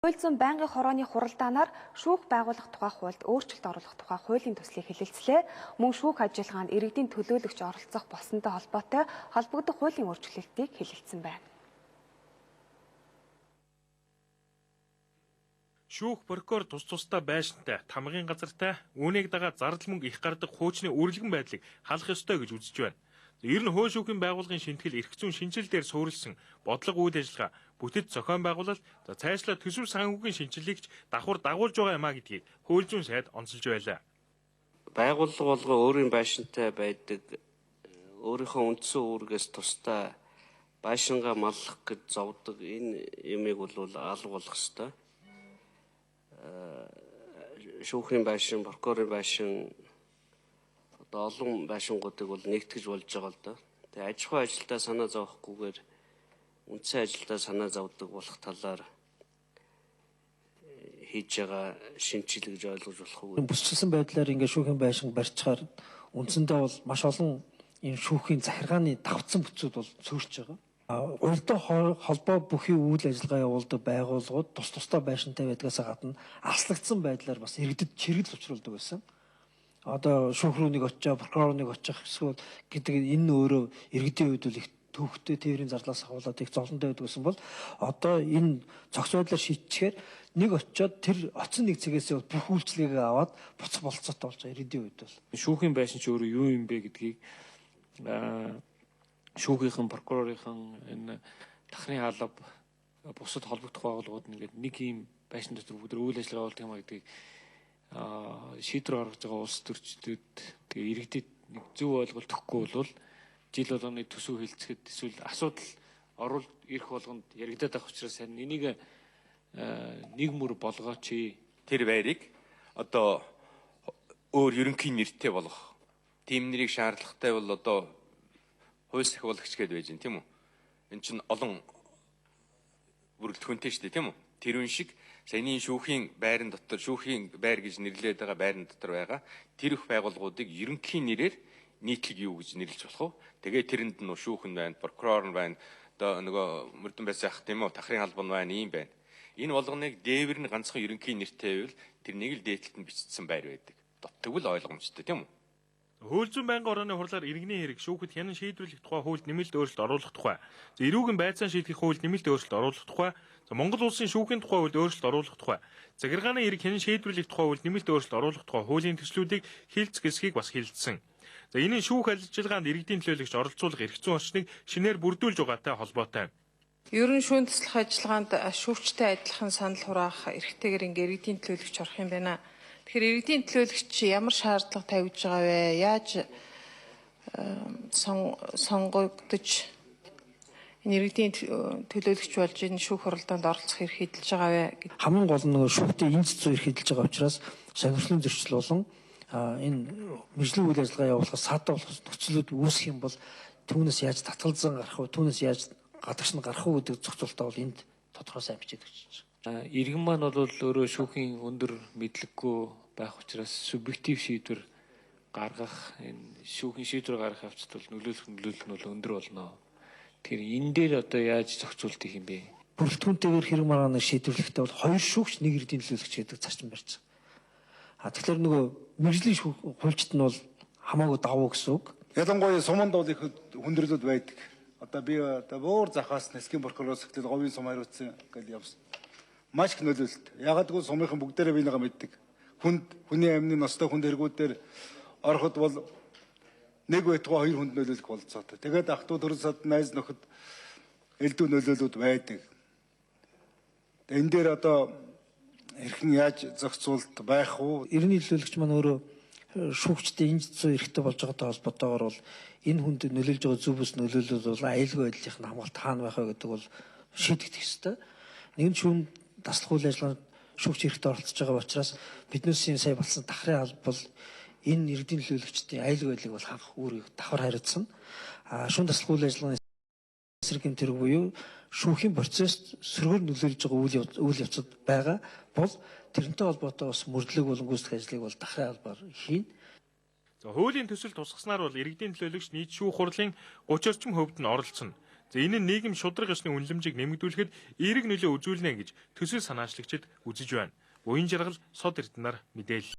Хууль зүйн байнгын хорооны хуралдаанаар шүүх байгуулах тухай хуульд өөрчлөлт оруулах тухай хуулийн төслийг хэлэлцлээ. Мөн шүүх ажиллагаанд иргэдийн төлөөлөгч оролцох болсонтой холбоотой холбогдох хуулийн өөрчлөлтийг хэлэлцсэн байна. Шүүх прокурор тус тусдаа байшинтай, тамгын газартай, үүнийг дагаа зардал мөнгө их гардаг хуучны үрэлгэн байдлыг халах ёстой гэж үзэж байна. Ер нь хууль шүүхийн байгууллагын шинтгэл эрх зүйн шинжил дээр суурилсан бодлого үйл ажиллагаа бүтэц зохион байгуулалт, за цаашлаа төсөв санхүүгийн шинжилгээгч давхар дагуулж байгаа юм а гэдгийг хууль зүйн сайд онцолж байлаа. Байгууллага болгоо өөрийн байшинтай байдаг, өөрийнхөө үндсэн үүргээс тусдаа байшингаа маллах гэж зовдөг энэ юмыг бол алга болох ёстой. Шүүхийн байшин, прокурорын байшин, одоо олон байшингуудыг бол нэгтгэж болж байгаа л доо. Тэгээ аж ахуй ажилдаа санаа зовохгүйгээр үндсэн ажилдаа санаа зовдөг болох талаар хийж байгаа шинжил гэж ойлгож болох уу? Бүсчилсэн байдлаар ингээд шүүхийн байшин барьчихаар үндсэндээ бол маш олон энэ шүүхийн захиргааны давтсан бүтцүүд бол цөөрч байгаа. Уралдаан холбоо бүхий үйл ажиллагаа явуулдаг байгууллагууд тус тусдаа байшинтай байдгаас гадна аслагдсан байдлаар бас иргэдэд чирэгдэл учруулдаг байсан. Одоо шүүх рүү нэг очиж, прокурор нэг очих эсвэл гэдэг энэ өөрөө иргэдийн хувьд бол их төвхтэй тээврийн зарлаас ахуулаад их зовлонтой байдаг гэсэн бол одоо энэ цогц байдлаар шийдчихээр нэг очиод тэр оцсон нэг цэгээсээ бүх үйлчлэгээ аваад буцах болцоотой болж байгаа иргэдийн хувьд бол. Шүүхийн байшин чи өөрөө юу юм бэ гэдгийг шүүхийнхэн, прокурорынхан энэ тахрын алба бусад холбогдох байгууллагууд ингээд нэг ийм байшин дотор бүгд үйл ажиллагаа явуулдаг юм а гэдгийг шийдвэр гаргаж байгаа улс төрчдөд тэгээ иргэдэд нэг зөв ойлголт өгөхгүй бол жил болгоны төсөв хэлцэхэд эсвэл асуудал оруул ирэх болгонд яригадаад байх учраас харин энийг нэг мөр болгооч. Тэр байрыг одоо өөр ерөнхий нэртэй болгох. Тийм нэрийг шаардлагатай бол одоо хууль сахиулагч гэдээ байж гэн тийм үү? Энд чинь олон бүрэлдэхүүнтэй шүү дээ тийм үү? Тэр үн шиг саяны шүүхийн байран дотор шүүхийн байр гэж нэрлээд байгаа байран дотор байгаа тэр их байгууллагуудыг ерөнхий нэрээр нийтлэг юу гэж нэрлэж болох вэ? Тэгээ тэрэнд нь шүүх нь байна, прокурор нь байна, одоо нөгөө мөрдөн байсан ах тийм үү, тахрын албан байна, ийм байна. Энэ болгоныг дээвэр нь ганцхан ерөнхий нэртэй байвал тэр нэг л дээдлэлт нь бичсэн байр байдаг. Тэгвэл ойлгомжтой тийм үү? Хууль зүйн байнгын орооны хурлаар иргэний хэрэг шүүхэд хянан шийдвэрлэх тухай хуульд нэмэлт өөрчлөлт оруулах тухай. За эрүүгэн байцаан шийтгэх хуульд нэмэлт өөрчлөлт оруулах тухай. За Монгол улсын шүүхийн тухай хуульд өөрчлөлт оруулах тухай. Захиргааны эрэг хянан шийдвэрлэх тухай хуульд нэмэлт өөрчлөлт оруулах тухай хуулийн төслүүдийг хилцэх хэсгийг бас хилцсэн. За энэ нь шүүх ажиллагаанд иргэдийн төлөөлөгч оролцуулах эрх зүйн орчныг шинээр бүрдүүлж байгаатай холбоотой. Ер нь шүүн туслах ажиллагаанд шүүгчтэй адилхан санал хураах эрхтэйгээр ингээ иргэдийн төлөөлөгч орох юм байна. Тэгэхээр иргэдийн төлөөлөгч ямар шаардлага тавьж байгаа вэ? Яаж сонгогдож энэ иргэдийн төлөөлөгч болж энэ шүүх хуралдаанд оролцох эрх эдэлж байгаа вэ? Хамгийн гол нь нөгөө шүүхтэй инц зүй эрх эдэлж байгаа учраас сонирхлын зөрчил болон энэ мэргэжлийн үйл ажиллагаа явуулахад саатай болох нөхцлүүд үүсэх юм бол түүнээс яаж татгалзан гарах вэ? Түүнээс яаж гадагш нь гарах уу гэдэг зохицуултаа бол энд тодорхой сайн бичээд өгч байна. Иргэн маань бол өөрөө шүүхийн өндөр мэдлэггүй байх учраас субъектив шийдвэр гаргах энэ шүүхийн шийдвэр гаргах явцад бол нөлөөлөх нөлөөлөл нь бол өндөр болно. Тэгэхээр энэ дээр одоо яаж зохицуулт хийх юм бэ? Бүрэлдэхүүнтэйгээр хэрэг маргааныг шийдвэрлэхдээ бол хоёр шүүгч нэг иргэдийн төлөөлөгч гэдэг зарчим барьсан. А тэгэхээр нөгөө мэргэжлийн шүүх хуульчид нь бол хамаагүй давуу гэсэн үг. Ялангуяа суманд бол их хүндрэлүүд байдаг. Одоо би одоо буур захаас нисгийн прокуророос эхлээд говийн сум хариуцсан гэж явсан. Маш их нөлөөлөлт. Ягаад гэвэл сумынхан бүгдээрээ би нэгэ мэддэг. Хүнд хүний амны ностой хүнд хэрэгүүдээр ороход бол нэг байтугай хоёр хүнд нөлөөлөх болцоотой. Тэгээд ах トゥ төрөл сад найз нөхөд элдв нөлөөлүүд байдаг. Энэ дээр одоо хэрхэн яаж зохицуулт байх вэ? Иргэний төлөөлөгч маань өөрөө шүүгчтэй инж зүй эрхтэй болж байгаатай холбоотойгоор бол энэ хүнд нөлөөлж байгаа зөв бүс нөлөөлөл бол аюулгүй байдлынх нь хамгаалт хаана байх вэ гэдэг бол шийдэгдэх ёстой. Нэгэн шүүн таслах үйл ажиллагаанд шүүгч эрхтэй оролцож байгаа учраас биднээсийн сая болсон тахрын алба бол энэ иргэдийн төлөөлөгчдийн аюулгүй байдлыг бол хангах үүргийг давхар хариуцсан. А шүүн таслах үйл ажиллагааны эсрэг гэмт хэрэг буюу шүүхийн процесст сөргөөр нөлөөлж байгаа үйл явцад байгаа бол тэрнтэй холбоотой бас мөрдлөг болон гүйцэтгэх ажлыг бол тахрын албаар хийнэ. За хуулийн төсөл тусгаснаар бол иргэдийн төлөөлөгч нийт шүүх хурлын 30 орчим хувьд нь оролцоно. За энэ нь нийгэм шударга ёсны үнэлэмжийг нэмэгдүүлэхэд эерэг нөлөө үзүүлнэ гэж төсөл санаачлагчид үзэж байна. Буян жаргал Сод Эрдэнээр мэдээлэл.